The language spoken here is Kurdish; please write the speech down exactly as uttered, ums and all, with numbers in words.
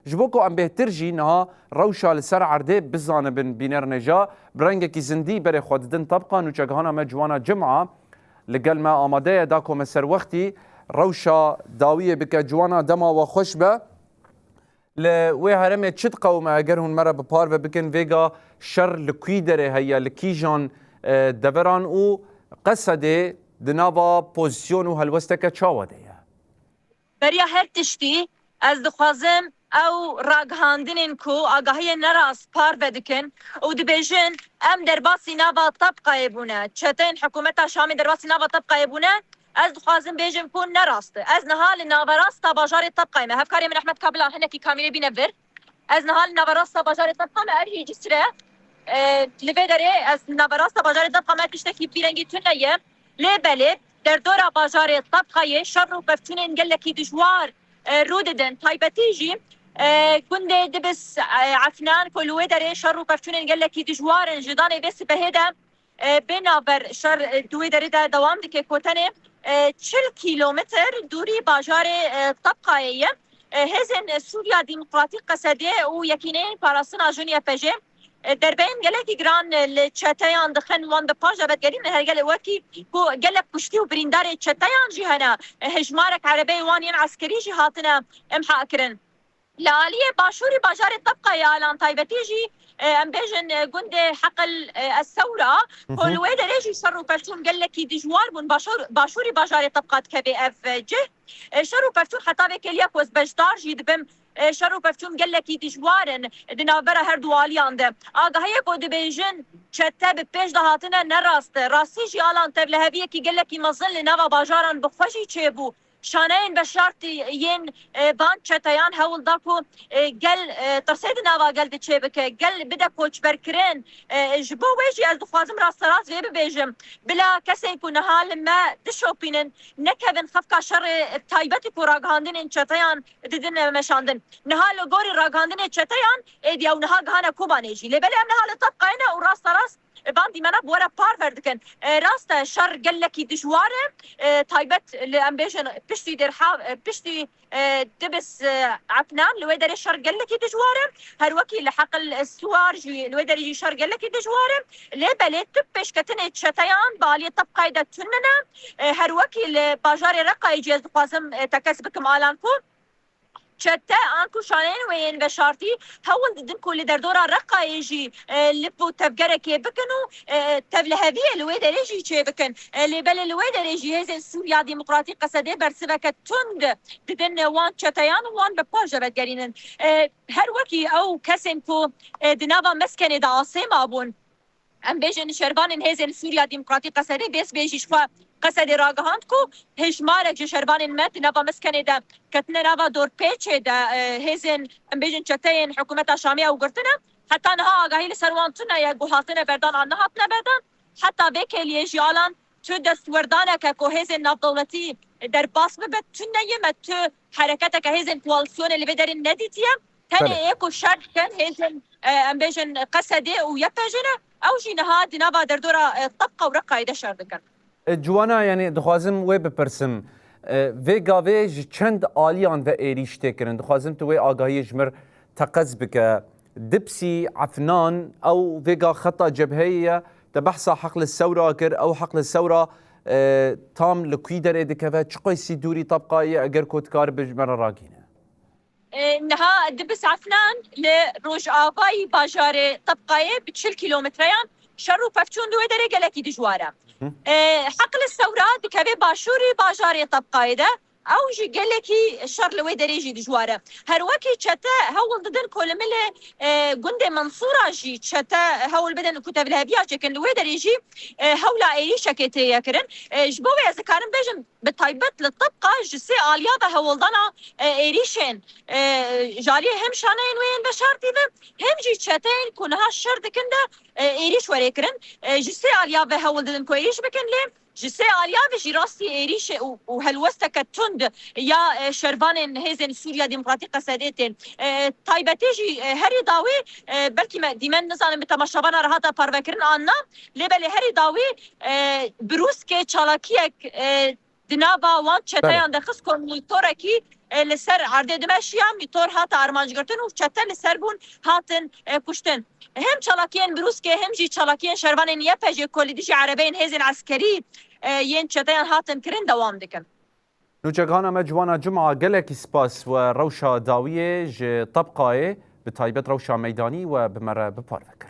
Ji bo ku em bêhtir jî niha rewşa li ser erdê bizanibin bînerneja, bi rengekî zindî berê xwe didin tebqa nûçegihana me Ciwana Cima li gel me amade ye, da ku me ser wextî rewşa dawiyê bike. Ciwana, dema we xweş be. Li wê herêmê çi diqewime eger hûn me re bi parve bikin, vêga şer li kwî derê heye, li kîjan, e, deveran û Qesedê di nava pozîsyon û helwesteke çawa de ye? Beriya her tiştî, ez dixwazim ew ragihandinên ku agahiyên nerast parve dikin û dibêjin, em derbasî nava Tebqayê bûne, çeteyên hikûmeta Şamê derbasî nava Tebqayê bûne, ez dixwazim bêjim ku ne rast e. Ez niha li naverasta bajarê Tebqayê me, hevkarê min Ehmed Kabila hinekî kamîrê bîne vir. Ez niha li naverasta bajarê Tebqa me, ev jî Cisr e. E, li vê derê ez naverasta bajarê Tebqa me tiştekî vî rengî tune ye. Lê belê derdora bajarê Tebqayê şer û pevçûnên gelekî dijwar, e, rû didin. Taybetî jî, e, gundê Dibis, e, Efnan ku li wê derê şer û pevçûnên gelekî dijwar in. Ji danê vê sibehê de, e, bê navber şer, e, di wê derê de dewam dike ku tenê, e, çil kîlometr dûrî bajarê, e, Tebqayê ye. E, hêzên Sûriya Demokratîk, Qesedê û Yekîneyên Parastina Jin, Y P J, e, derbeyên gelekî giran, e, li çeteyan dixin, wan bi paş de vegerînin, her gelê wekî ku gelek kuştî û birîndarê çeteyan jî hene, e, hejmarek erebeyê wan yên eskerî jî hatine imha kirin. Li aliyê başûrî bajarê Tebqayê, Alan, taybetî jî, e, em bêjin, e, gundê Heqil, e, Es-Sewra, Hı ku hı. li wê derê jî şer û pevçûn gelekî dijwar bûn. Başûr-, başûrî bajarê Tebqa dikeve ev, e, cih. E, şer û pevçûn, heta vê kêliya ku ez beşdar jî dibim, e, şer û pevçûn gelekî dijwar in di navbera her du aliyan de. Agahiyê ku dibêjin çete bi pêş de hatine ne rast e. Rastî jî, Alan, tevliheviyekî gelekî mezin li nava bajaran bi xwe jî çêbû. Şaneyên veşartî yên, e, van çeteyan hewl da ku, e, gel, e, tirsê di nava gel de çêbike, gel bide koçberkirin. E, ji bo wê jî ez dixwazim rasterast vê bibêjim. Bila kesên ku niha li me dişopînin, nekevin xefka şerê taybetî ku ragihandinên çeteyan didin meşandin. Niha li gorî ragihandinê çeteyan êdî ew niha gihane Kobanê jî. Lê belê em niha li Tebqayê ne û rasterast van dîmena bi we re parve dikin. E, rast e, şer gelekî dijwar e. E, taybet li, em bêjin, piştî Dêrha, e, piştî, e, Dibis, e, Efnan, li wê derê şer gelekî dijwar e. Her wekî li Heqil Siwar jî, li wê derê jî şer gelekî dijwar e. Lê belê tu pêşketinê çeteyan bi aliyê Tebqayê de tune ne. E, her wekî li bajarê Reqayê jî ez dixwazim, e, tekez bikim, Alan, ku çete an ku şaneyên wê yên veşartî hewl didin ku li derdora Reqayê jî, e, lif û tevgerekê bikin û, e, tevliheviyê li wê derê jî çêbikin. E, lê belê li wê derê jî hêzên Sûriya Demokratîk, Qesedê, bersiveke tund didin wan çeteyan û wan bi paş de vegerînin. E, her wekî ew kesên ku, e, di nava meskenê de asê mabûn, em bêjin, şervanên hêzên Sûriya Demokratîk, Qesedê, bês bê jî ji xwe Qesedê ragihand ku hêjmarek ji şervanên me di nava meskenê de ketine nava dorpêçê de, e, hêzên, em bêjin, çeteyên hikûmeta Şamê ew girtine. Heta niha agahî li ser wan tune ye ku hatine berdan an nehatine berdan. Heta vê kêliyê jî, Alan, tu destwerdaneke ku hêzên navdewletî derbas bibe tune ye, me tu hereketeke hêzên koalîsyonê li vê derê nedîtiye. Tenê Belê. ê ku şer dikin hêzên, e, em bêjin, Qesedê û Y P J ne, ew jî niha di nava derdora, e, Tebqa û Reqayê de şer dikin. E, Ciwana, yanî dixwazim wê bipirsim. E, vê gavê ji çend aliyan ve êrîş tê kirin? Dixwazim tu wê agahiyê ji mir teqez bike. Dibsî Efnan, ew vêga xeta cebheyê ye. Te behsa Heql Sewra kir. Ew Heql Sewra, e, tam li kwî derê dikeve? Çi qeysî dûrî Tebqayê ye, eger ku dikaribe ji me re ragihîne? E, niha Dibis Efnan li rojavayî bajarê Tebqayê bi çil kîlometreyan şer û pevçûn di wê derê gelekî dijwar e. Hı. E, Heql Sewra dikeve başûrî bajarê Tebqayê de. Ew jî gelekî şer li wê derê jî dijwar e. Her wekî çete hewl didin ku li milê, e, gundê Mensûra jî çete hewl bidin ku tevliheviya çêkin. Li wê derê jî, e, hewla êrîşekê tê ye kirin. E, ji bo vê ez dikarim bêjim, bi taybet li Tebqa ji sê aliya ve hewldana, e, êrîşên, e, ji aliyê hem şaneyên wê yên veşartî ve hem jî çeteyên ku niha şer dikin de, e, êrîş werê kirin. E, ji sê aliya ve hewl didin ku êrîş bikin, lê ji sê aliya ve jî rastî êrîşê û, û helwesteke tund ya, e, şervanên Hêzên Sûriya Demokratîk, Qesedê, tên. E, taybetî jî, e, herî dawî, e, belkî me dîmen nizanim bi temaşevana re hate parvekirin an na, lê belê herî dawî, e, birûskê çalakiyek, e, di nava wan çeteyan de xist ku monîtorekî e, li ser erdê dimeşiya, mîtor hate armancgirtin û çete li ser bûn hatin, e, kuştin. Hem çalakiyên Brûskê hem jî çalakiyên şervanên Y P G ku li dijî erebeyên hêzên eskerî, e, yên çeteyan hatin kirin dewam dikin. Nûçegihana me Ciwana Cuma, gelekî spas we rewşa dawiyê ji Tebqayê, bi taybet rewşa meydanî we bi me re bi parve kir.